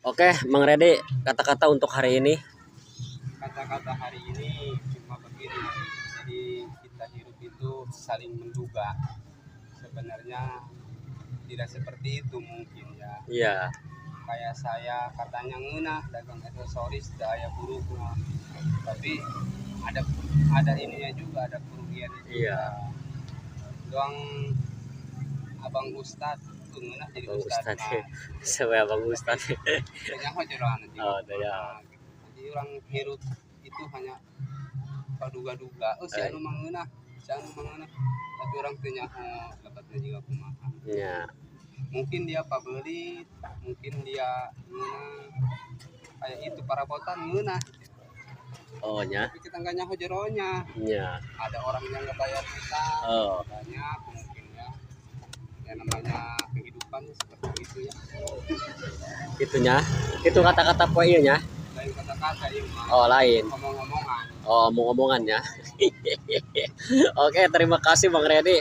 Oke, Mang Redi, kata-kata untuk hari ini. Kata-kata hari ini cuma begini. Jadi kita hidup itu saling menduga. Sebenarnya tidak seperti itu mungkin ya. Iya. Kayak saya katanya ngeunah dagang aksesoris daya buruknya. Tapi ada ininya juga, ada kerugiannya juga. Iya. Doang Abang Ustad tuh ngeunah jadi Abang Ustad. Ustad. Nah, Sebagai Abang Ustad. tanya aja orang nanti. Oh, tanya. Jadi orang hirup itu hanya paduga-duga. Oh, si anu mah ngeunah, si anu mah ngeunah. Tapi orang teu nyaho dapatnya juga kumaha. Iya. Mungkin dia pabeulit, mungkin dia ngeunah. Kayak itu parabotan ngeunah. Oh, nya. Tapi kita nggak nyaho jeronya. Iya. Ada orang yang nggak bayar kita. Oh. Banyak mungkin ya. Ya namanya kehidupan seperti itu ya. Itunya. Itu kata-kata poe ieu nya. Lain kata-kata ieu mah. Oh, lain. Omong-omongan. Oh, omong-omongan ya. Oke, terima kasih, Bang Redi.